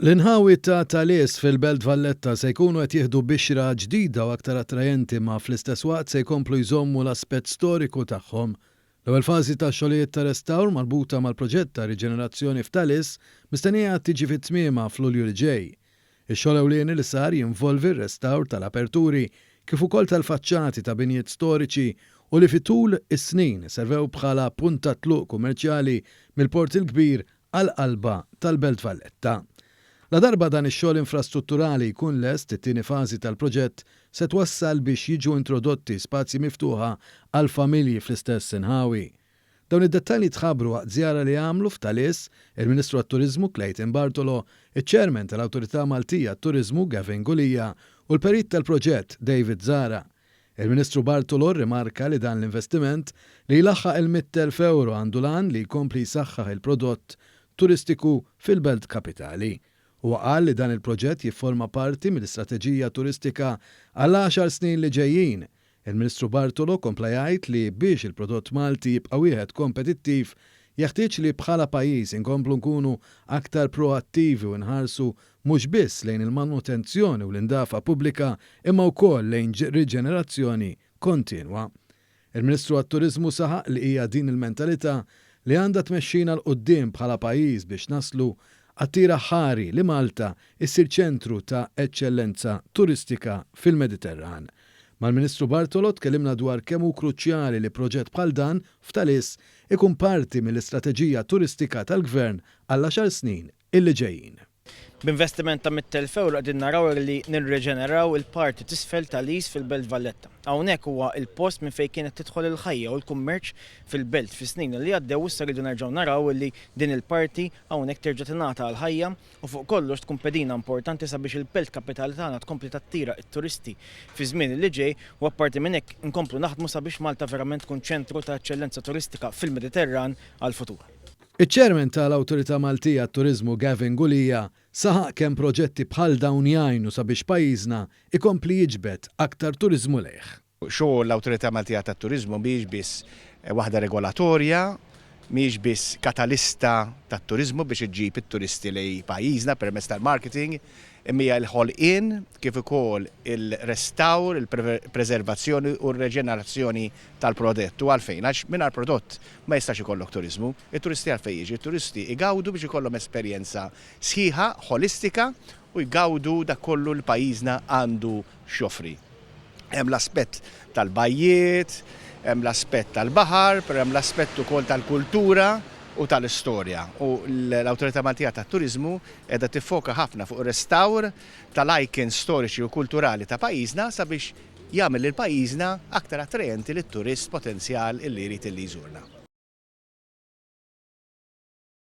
L-inħawi ta' Talies fil-Belt Valletta se jkunu qed jieħdu bixra ġdida u aktar attrajenti ma fl-istess waqt se jkomplu jżommu l-aspett storiku tagħhom. L-ewwel fażi ta' xogħlijiet ta' restawr marbuta mal-proġett ta' riġenerazzjoni f'Talies mistennija tiġi fi tmiemha f'Lulju li ġej. Ix-xogħol ewlieni li sar jinvolvi r-restawr tal-aperturi kif ukoll tal-faċċati ta' binjiet storiċi u li fi tul is-snin servew bħala punt ta' tluq kummerċjali mill-Port il-Kbir għall-qalba tal-Belt Valletta. Ladarba dan ix-xogħol infrastrutturali jkun lest, it-tieni fażi tal-proġett se twassal biex jiġu introdotti spazji miftuħa għall-familji fl-istess inħawi. Dawn id-dettalji tħabbru waqt żjara li għamlu f'Talies, il-Ministru għat-Turiżmu Clayton Bartolo, iċ-Chairman tal-Awtorità Maltija għat-Turiżmu Gavin Gulia u l-Perit tal-proġett David Zahra. Il-Ministru Bartolo rrimarka li dan l-investiment, li jlaħħaq il-100,000 ewro għandu l-għan li jkompli jsaħħaħ il-prodott turistiku fil-belt kapitali. Huwa qal li dan il-proġett jifforma parti mill-istrateġija turistika għall-għaxar snin li ġejjin. Il-Ministru Bartolo kompla jgħid li biex il-prodott Malti jibqa' wieħed kompetittiv jeħtieġ li bħala pajjiż inkomplu nkunu aktar proattivi u nħarsu mhux biss lejn il-manutenzjoni u l-indafa pubblika imma wkoll lejn riġenerazzjoni kontinwa. Il-Ministru għat-Turiżmu saħaq li hija din il-mentalità li għandha tmexxina 'l quddiem bħala pajjiż biex naslu għat-tir aħħari li Malta issir ċentru ta' eċċellenza turistika fil-Mediterran. Mal-Ministru Bartolo tkellimna dwar kemm hu kruċjali li proġett bħal dan f'Taliss ikun parti mill-istrateġija turistika tal-Gvern għall-għaxar snin illi ġejjin. B'investiment ta' 100,000 ewro qegħdin naraw li nirriġeneraw il-parti t'isfel tal-East fil-Belt Valletta. Hawnhekk huwa l-post minn fejn kienet tidħol il-ħajja u l-kummerċ fil-belt fis-snin li għaddew u issa rridu nerġgħu naraw li din il-parti hawnhekk terġa' tingħata għall-ħajja u fuq kollox tkun pedina importanti sabiex il-belt kapitali tagħna tkompli tattira t-turisti fiż-żmien li ġej u apparti minn hekk inkomplu naħdmu sabiex Malta verament tkun ċentru ta' eċċellenza turistika fil-Mediterran għall-futur. Iċ-Chairman ta' l-Awtorità Maltija għat-Turiżmu Gavin Gulia saħaq kemm proġetti bħal dawn jgħinu sabiex pajjiżna jkompli jiġbed aktar turiżmu lejh. Xogħol l-Awtorità Maltija tat-Turiżmu mhijiex biss waħda regolatorja, mhijiex biss katalista tat-turiżmu biex iġġib it-turisti lejn pajjiżna permezz tal-marketing, imma hija l-ħolqien kif ukoll il-restawr, il-preservazzjoni u r-reġenerazzjoni tal-prodett. U għalfejn? Għax mingħajr prodott ma jistax ikollok turiżmu. It-turisti għalfejn jiġu? It-turisti jgawdu biex ikollhom esperjenza sħiħa, ħolistika u jgawdu dak kollu li pajjiżna għandu x'joffri. Hemm l-aspett tal-bajjiet, hemm l-aspett tal-baħar, però hemm l-aspett ukoll tal-kultura u tal-istorja. U l-Awtorità Maltija tat-Turiżmu qiegħda tiffoka ħafna fuq ir-restawr tal-icons storiċi u kulturali ta' pajjiżna sabiex jagħmel lil pajjiżna aktar attrajenti lit-turist potenzjal illi jrid illi jżurna.